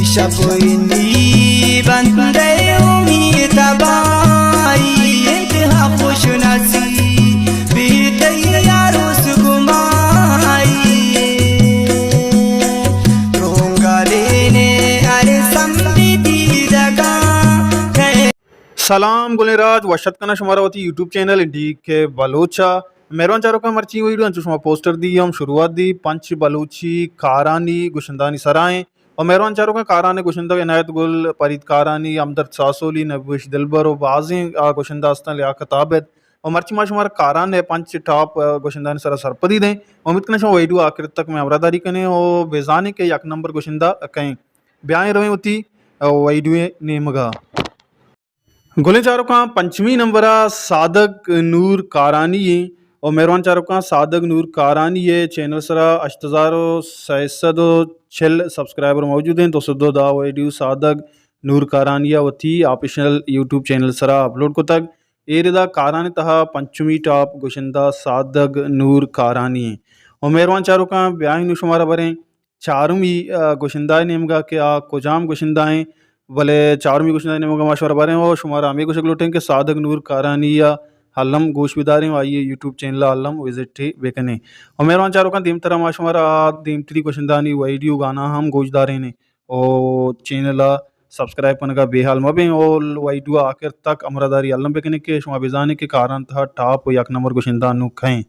شپ ءُ نی بندے امید تباہی، انتہا خوش نصیبی تئی عروس گمائی۔ رونگا لینے ہر سمبی دیدگاں۔ سلام گلیں راج، وش اتک کناں شمارا وتی یوٹیوب چینل ڈی کے بلوچ ءَ۔ مہروان چاروکاں، مرچی ویڈیو انچو شما پوسٹر دی ہم شروعات دی پنچ بلوچی کارانی گشندانی سرا ایں۔ و مہروان چاروکاں، کاران ءِ گشندہ عنایت گل، پرید کارانی، ہمدرد ساسولی، نبی بخش دلبر و بازیں آ گشندہ استاں، لیاقت عابد۔ و مرچی ما شمارا کاران ءِ پنچ ٹاپ، آ، گشندہانی سرا سرپدی دیں۔ امید کناں شما ویڈیو آخر تک مئے ہمراہداری کنیں و بزانیں کہ یک نمبر گشندہ کئے ایں۔ بیائیں رویں وتی، آ، ویڈیو ءِ نیمگا۔ گلیں چاروکاں، پنچمی نمبر ءَ صادق نور کارانی ایں۔ و مہروان چاروکاں، صادق نور کارانی ءِ چینل سرا ہشت ہزار و سئے سد و چل سبسکرائبر موجود ایں۔ دو سد و دہ ویڈیو صادق نور کارانی ءَ وتی آفیشل یوٹیوب چینل سرا اپلوڈ کتگ۔ اے ردا کاران ءِ تہا پنچمی ٹاپ گشندہ صادق نور کارانی ایں۔ و مہروان چاروکاں، بیائیں نوں شمارا بریں چارمی، آ، گشندہ ءِ نیمگا کہ آ کجام گشندہ ایں، بلے چارمی گشندہ ءِ نیمگا ما شمارا بریں و شمارا ہمے گوشگ لوٹیں کہ صادق نور کارانی ءَ الم گوش بداریں و آئی ءِ یوٹیوب چینل ءَ الم وزٹ بکنیں۔ و مہروان چاروکاں، دیمترا ما شمارا آ دیمتری گشندہانی ویڈیو گانا ہم گوش داریں و چینل ءَ سبسکرائب کنگا بے حال مبیں و ویڈیو آخر تک ہمراہداری الم بکنیں کہ شما بزانیں کہ کاران تہا ٹاپ و یک نمبر گشندہ نوں کئے ایں۔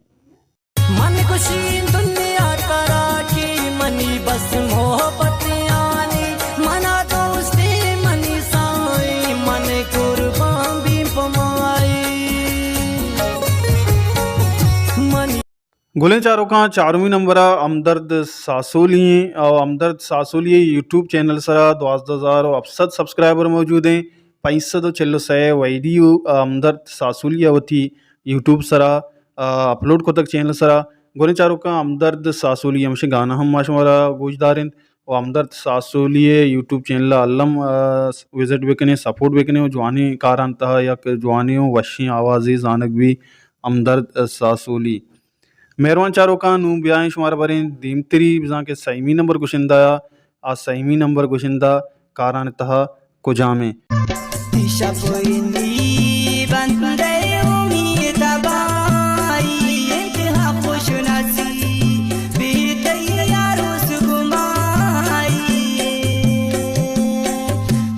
من گوشیں دنیا ترا کہ منی بس محبتانی، منا دوستی منی سائیں، من قربان بی پمائی۔ منی گلیں چاروکاں، چارمی نمبر ءَ ہمدرد ساسولی ایں۔ او ہمدرد ساسولی ءِ یوٹیوب چینل سرا دوازدہ ہزار و ہفت سد سبسکرائبر موجود ایں۔ پنچ سد و چل و سئے ویڈیو ہمدرد ساسولی ءَ وتی یوٹیوب سرا، آ، اپلوڈ کتگ چینل سرا۔ گلیں چاروکاں، ہمدرد ساسولی ءِ ہمشیں گانا ہم ما شمارا گوش داریں و ہمدرد ساسولی ءِ یوٹیوب چینل ءَ الم، آ، وزٹ بکنیں، سپورٹ بکنیں و جوانیں کاران تہا یک جوانیں و وشیں آوازے زانگ بی ہمدرد ساسولی۔ مہروان چاروکاں، نوں بیائیں شمارا بریں دیمتری، بزاں کہ سئیمی نمبر گشندہ ءَ، آ سئیمی نمبر گشندہ کاران ءِ تہا کجام ایں؟ شپ ءُ نی بندے امید تباہی، انتہا خوش نصیبی تئی عروس گمائی۔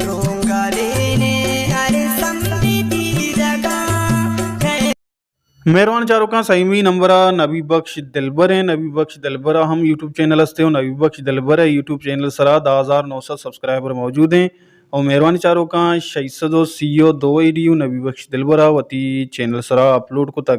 رونگا لینے ہر سمبی دیدگاں۔ مہروان چاروکاں، سئیمی نمبر ءَ نبی بخش دلبر ایں۔ نبی بخش دلبر ءِ ہم یوٹیوب چینل است ایں و نبی بخش دلبر ءِ یوٹیوب چینل سرا دہ ہزار نو سد سبسکرائبر موجود ایں۔ و مہروان چاروکاں، شش سد و سی و دو ویڈیو نبی بخش دلبر ءَ وتی چینل سرا اپلوڈ کتگ۔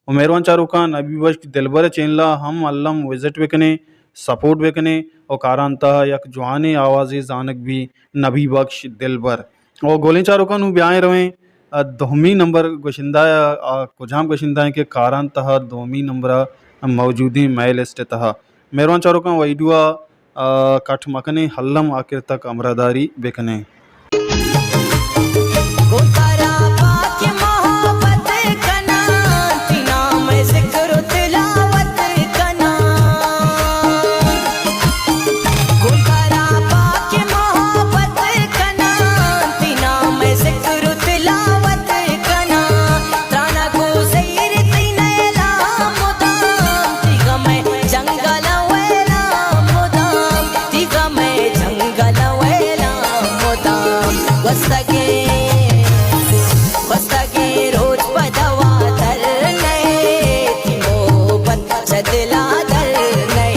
و مہروان چاروکاں، نبی بخش دلبر ءِ چینل ءَ ہم الم وزٹ بکنیں، سپورٹ بکنیں و کاران تہا یک جوانیں آوازے زانگ بی نبی بخش دلبر۔ و گلیں چاروکاں، نوں بیائیں رویں، آ، دومی نمبر گشندہ ءَ، آ، کجام گشندہ ایں کہ کاران تہا دومی نمبر ءَ موجود ایں مئے لسٹ ءِ تہا۔ مہروان چاروکاں، ویڈیو ءَ، آ، کٹ مکنیں، الم آخر تک ہمراہداری بکنیں۔ گوں ترا پاک محبت کناں، تئی نام ءِ ذکر و تلاوت کناں۔ گوں ترا پاک محبت کناں، تئی نام ءِ ذکر و تلاوت کناں۔ ترانہ گوں زہیر تئی نیلاں مدام، تئی غم ءِ جنگل ءَ ویلاں مدام، تئی غم ءِ جنگل ءَ ویلاں مدام۔ گوستگیں، گوستگیں روچ پہ دواتر نئے، تئی محبت چہ دل ءَ در نئے۔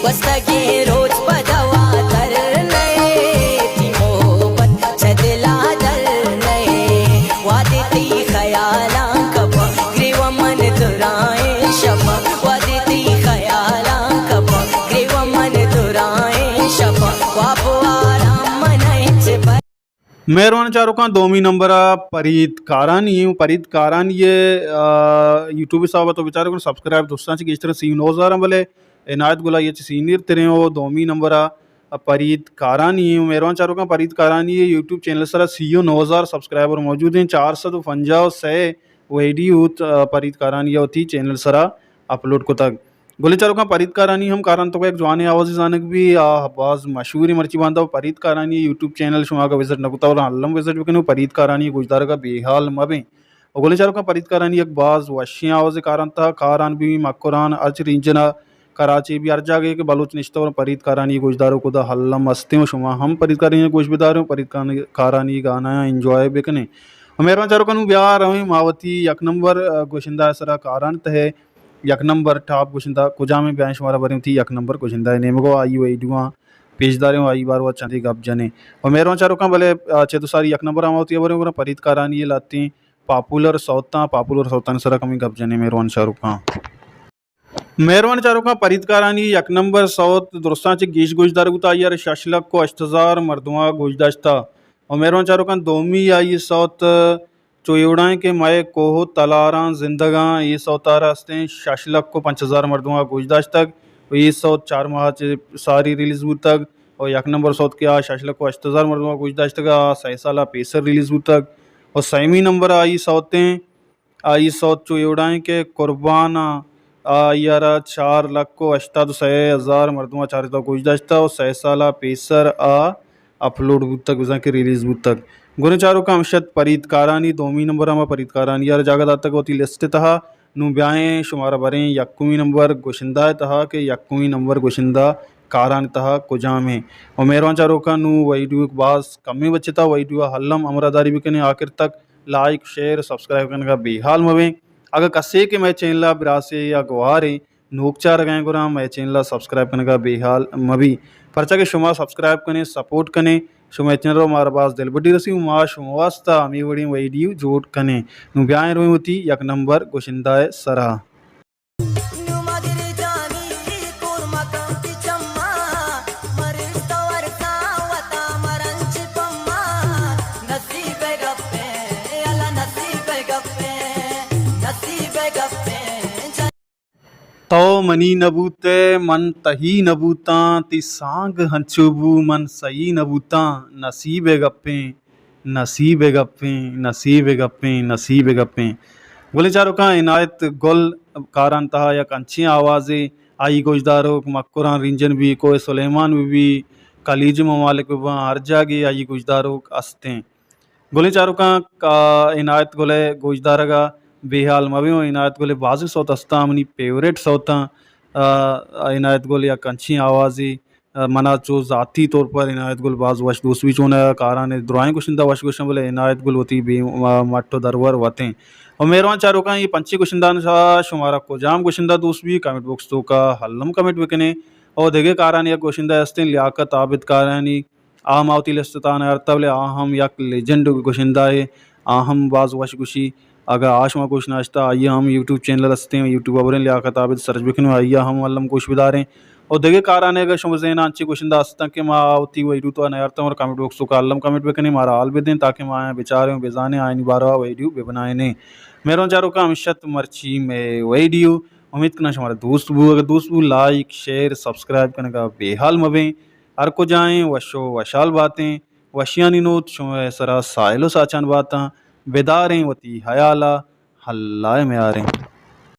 گوستگیں روچ پہ دواتر نئے، تئی محبت چہ دل ءَ در نئے۔ وہدے تئی خیالاں کپاں، گریوان من درائیں شپاں۔ وہدے تئی خیالاں کپاں، گریوان من درائیں شپاں۔ واب و آرام من انچ بر مہروان چاروکاں، دومی نمبر ءَ پرید کارانی ایں۔ پرید کارانی ءِ، آ، یوٹیوب حساب ءَ تو بچارے گوں سبسکرائب درستاں چہ گیشتر سی و نو ہزار ایں، بلے عنایت گل آئی ءَ چہ سینئر تریں۔ و دومی نمبر ءَ پرید کارانی ایں۔ مہروان چاروکاں، پرید کارانی ءِ یوٹیوب چینل سرا سی و نو ہزار سبسکرائبر موجود ایں، چار سد و پنجاہ و سئے ویڈیو، آ، پرید کارانی ءَ وتی چینل سرا اپلوڈ کتگ۔ گلیں چاروکاں، پرید کارانی ہم کارانی توکا یک جوانیں آوازے زانگ بی، آ باز مشہوریں مرچی باندا۔ و پرید کارانی یوٹیوب چینل شما اگاں وزٹ نہ کتا، گڑا الم وزٹ بکنے و پرید کارانی گوشدارگا بے حال مبیں۔ و گلیں چاروکاں، پرید کارانی یک باز وشیں آوازے کارانی تہا، کاران بی مکران، ہرچ رینجنا، کراچی بی، ہر جاگہے کہ بلوچ نشتہ، گڑا پرید کارانی گوشداروک اودا الم ہستیں و شما ہم پرید کارانی گوش بداریں و پرید کارانی گانایاں انجوائے بکنیں۔ و مہروان چاروکاں، نوں بیا رویں ما وتی یک نمبر، آ، گوشندہ سرا کاران تہا یک نمبر ٹاپ گشندہ کجامیں، بیائیں شمارا بریں وتی یک نمبر گشندہ ءِ نیمگا، آئی ویڈیواں پیش داریں و آئی باروا چندے گپ جنیں۔ و مہروان چاروکاں، بلے، آ، چد و ساری یک نمبر ہما وتی بریں گڑا پرید کارانی لہتیں پاپولر سوتاں، پاپولر سوتانی سرا کمیں گپ جنیں مہروان چاروکاں۔ مہروان چاروکاں، پرید کارانی یک نمبر سوت درستاں چہ گیش گوشدار بوتا، آئی ءَ را شش لکھ و ہشت ہزار مردماں گوش داشتا۔ و مہروان چاروکاں، دومی آئی سوت چو اے وڑا ایں کہ مئے کوہ و تلاراں زندگاں، اے سوتارا ہستیں شش لکھ و پنچ ہزار مردماں گوش داشتگ و اے سوت چار ماہ چہ ساری ریلیز بوتگ و یک نمبر سوت کہ آ شش لکھ و ہشت ہزار مردماں گوش داشتگ، آ سئے سالا پیسر ریلیز بوتگ و سیمی نمبر آئی سوتیں، آئی سوت چو اے وڑا ایں کہ قربان آ، آئی ءَ را چار لکھ و ہشتاد و سئے ہزار مردماں چارتا گوش داشتا و سئے سالا پیسر آ اپلوڈ بوتگ، بزاں کہ ریلیز بوتگ۔ گلیں چاروکاں، ہمشت پرید کارانی دومی نمبر ہما پرید کارانی ءَ را جاگہ داتگ وتی لسٹ ءِ تہا۔ نوں بیائیں شمارا بریں یکمی نمبر گشندہ ءِ تہا کہ یکمی نمبر گشندہ کاران ءِ تہا کجام ایں۔ و مہروان چاروکاں، نوں ویڈیو باز کمیں بچتا، ویڈیو الم ہمراہ داری بکنیں آخر تک، لائک، شیئر، سبسکرائب کنگا بے حال مبیں۔ اگاں کسے کہ مئے چینل ءَ براسے یا گوارے نوک چارگا ایں گڑا مئے چینل ءَ سبسکرائب کنگا بے حال مبی، پرچا کہ شما سبسکرائب کنے، سپورٹ کنے، شمئے چینل ءَ مارا باز دلبڈی رسی و ما شما واسطہ ہمے وڑیں ویڈیو جوڑ کنیں۔ نوں بیائیں رویں وتی یک نمبر گشندہ ءِ سرا۔ تو منی نہ بوتئے، من تئی نہ بوتاں، تئی سانگ ہنچو بو، من سہی نہ بوتاں۔ نصیب ءِ گپیں، نصیب ءِ گپیں، نصیب ءِ گپیں، نصیب ءِ گپیں۔ گلیں چاروکاں، عنایت گل کاران تہا یک انچیں آوازے، آئی گوشداروک مکران رینجن بی، کوہ سلیمان بہ بی، خلیج ممالک بہ باں، ہر جاگے آئی گوشداروک استیں۔ گلیں چاروکاں، کا-، عنایت گل ءِ گوشدارگ ءَ بے حال مبیں و عنایت گل ءِ بازیں سوت استاں، منی فیوریٹ سوتاں۔ آ، عنایت گل یک انچیں آوازے، آ، منا چو ذاتی طور پر عنایت گل باز وش دوست بی، چون کاران ءِ درائیں گشندہ وش گشاں، بلے عنایت گل وتی بے، آ، مٹ و درور وتیں۔ و مہروان چاروکاں، اے پنچیں گشندہانی تہا شمارا کجام گشندہ دوست بی، کمنٹ باکس توکا الم کمنٹ بکنے۔ و دگہ کارانی یک گشندہ ہستیں لیاقت عابد کارانی، آ ما وتی لسٹ ءِ تہا نیارتہ، بلے آ ہم یک لیجنڈ گشندہ اے، آ ہم باز وش گشی۔ اگاں آ شما گوش ناشتہ، آئی ءِ ہم یوٹیوب چینل استیں، یوٹیوب ءَ بریں لیاقت عابد سرچ بکن، آئی ءَ ہم الم گوش بداریں۔ و دگہ کاران اگاں شما ذہن ءَ انچیں گشندہ استاں کہ ما وتی ویڈیو ءِ تہا نیارتہ، مارا کمنٹ باکس ءِ توکا الم کمنٹ بکنیں، مارا حال بدیں تاکہ ما آیاں بچاریں و بزانیں، آیانی باروا ویڈیو ببنائینیں۔ مہروان چاروکاں، ہمشت مرچی مئے ویڈیو، امید کناں شمارا دوست بو، اگاں دوست بو لائک، شیئر، سبسکرائب کنگا بے حال مبیں۔ ہر کجائیں وش و وشحال باتیں، وشیانی نود شمئے سرا ساحل و ساچان باتاں، بداریں وتی حیالا، اللہ ءِ میاریں۔